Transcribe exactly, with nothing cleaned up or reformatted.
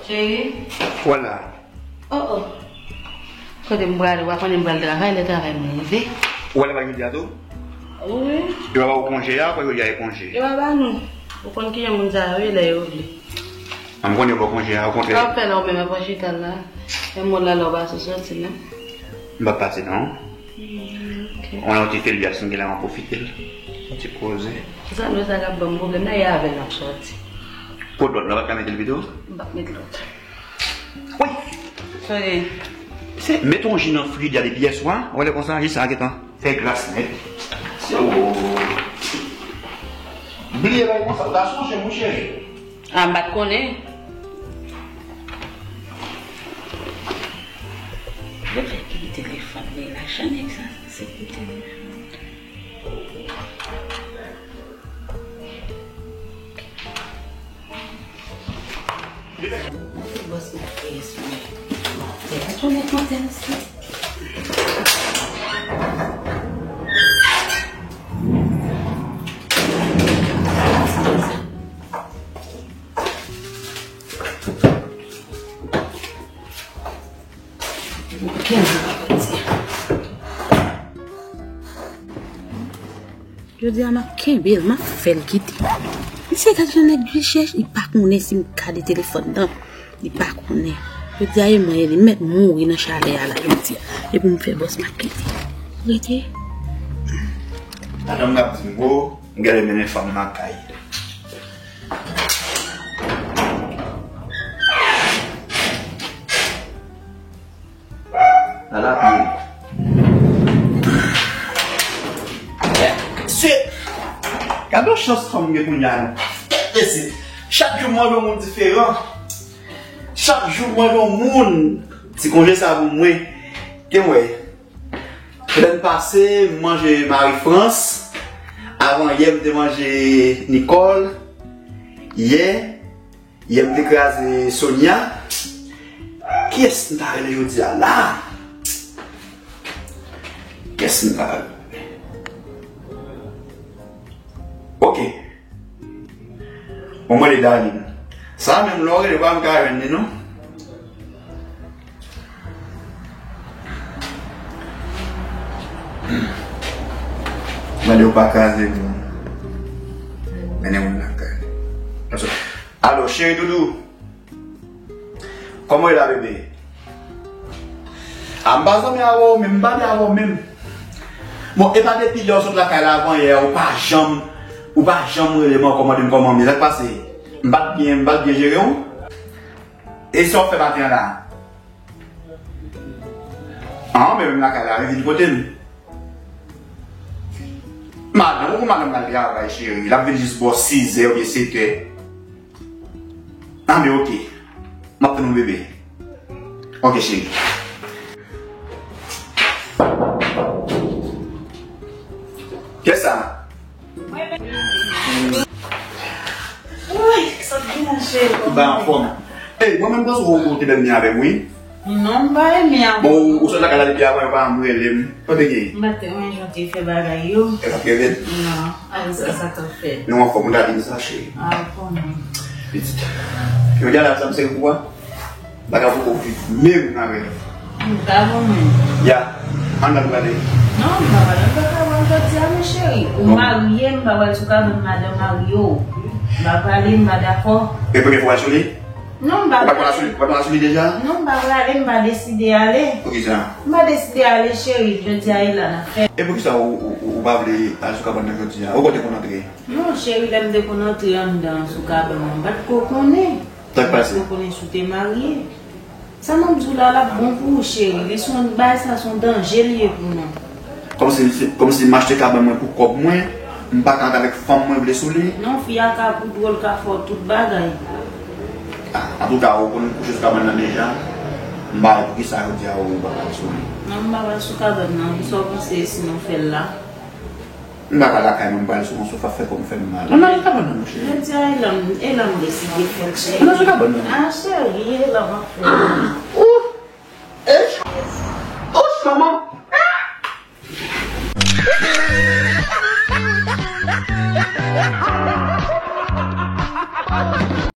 Cheri. Wala. Oh, oh. Kote m prale, w pa konnen m pral travay, lè travay mwen rive. Ou wè la pa jodi a tou? Wi. Yo pa ba w konje a, fò yo di a e konje. Yo pa ba nou. Ou konn kijan moun sa yo ye lè yo vle. A, m konnen yo ba w konje a, okontrè. Sa w ap fè la ou menm ap chita la? E moun la la ou pa sou soti non. M p ap pase non. Mm, ok. Ou nan yon ti felyas m gen la, m ap pwofite l. Yon ti koze. Sa nou sa k ap ban m pwoblèm la, e avè l m ap soti. Kot lòt la, ou pa t ka mete l pito? M p ap met lòt. Wi! Sonje. Se mete yon ji nan frijidè depi yè swa, ou wè lè konsa, ji sa a gentan fè glas nèt. Se ou. Bliye bagay konsa, ou ta sonje m wi cheri. A, m pa t konnen. Yo fè ki telefòn li la, jan nèg sa sanse ki telefòn. Bòs mwen fè espre. Mantè, pa tounen mantè, mesye. Jodi a, m ap kenbe l, m ap fè l kite. Misye gad jan nèg vye chèch, li pa konnen si m gade telefòn nan. Li pa konnen. Jodi a, e mwen, li mèt mouri nan chalè a la, jodi a. E pou m fè bòs m ap kite. Rete. Madanm nan ap di m, o, m genlè mennen fanm nan kay. Ala pi. Se, gade yon chans fanm gen kounye a non. Mesye, chak jou mwen wè yon moun diferan. Chak jou mwen wè yon moun. Ti konje sa pou mwen. Te wè. Semèn pase, m manje mari frans. Avan yè, m te manje Nicole. Yè, yè, m te kraze Sonia. Kiyès m ta rele jodi a la? Kiyès m ta rele? Ok. Bon, mwen, li Darline. Sa menm, lè w rele, pa m ka jwenn li, non. Mande w pa kraze moun. Mennen moun lakay. Alo, cheri doudou. Kòman w ye la, bebe? A, m pa zanmi avè w, men m pale avè w menm. Bon, e pa depi lè w sot lakay la avan yè, ou pa janm, ou pa janm rele m ankò mande m kòman m ye. Sa k pase? M pa t byen, m pa t byen jere w? E sa w fè maten an la? An, men menm lakay la, vin kote m. Madanm, ou konn madanm pral travay, cheri. L ap vin jis bò sizè oubyen setè. Anben, ok. M ap tann ou, bebe. Ok, cheri. Kiyès sa? Woy, sa k gen, cheri? Ba anfòm. Ey, mwen menm panse ou te byen avè m, wi. Non, m pa renmen avè w. Bon, ou sot lakay la depi avan, yo pa janm rele m. Kote gen? M pa t renmen jan w te fè bagay yo. E pa t rele? Non, a sa, sa t ap fè. Nou anfòm, ou ta di m sa, cheri. A, ou konnen. Pitit. Yo di a la, sa m sere pou ou a? Bagay pou ou viv menm nan rèv. M pa bon menm. Ya, ann al prale. Non, m pa prale, m pa ka pral jodi a, men cheri. Ou marye, m pa pral sou kabann madanm marye w. M pa prale, m pa dakò. E premye fwa w al sou li? Non, m pa prale. Ou pa konn al sou li, ou pa konn al sou li deja? Non, m pa prale, m pa deside ale. Poukisa? M pa deside ale, cheri. Jodi a, e la n ap fè. E poukisa ou, ou, ou, ou pa vle al sou kabann nan jodi a? Ou kote konn antre? Non, cheri, lè m te konn antre anndan sou kabann nan, m pa t ko konnen. Sa k pase? M pa t ko konnen si w te marye. Sa m ap di w la, l ap bon pou ou, cheri. Li se yon bagay sa, se yon danje li ye pou nou. Kòmsi, kòmsi m achte kabann mwen pou kòb mwen, m pa ka antre avèk fanm mwen vle sou li? Non, fi a ka pou dwòl, ka fè w tout bagay. A, antouka, ou konn kouche sou kabann nan deja. M pa wè poukisa jodi a ou pa pral sou li. Non, m pa pral sou kabann nan. Kisa w panse si nou fè l la? M pa ka lakay mwen, m pral sou yon sofa, fè kò m fè m mal. Ann al nan kabann nan, monchè. Jodi a, e la m, e la m deside fè l, cheri. Ann al nan kabann nan. A, cheri, e la m ap fè l. Ouch! Ouch, manman!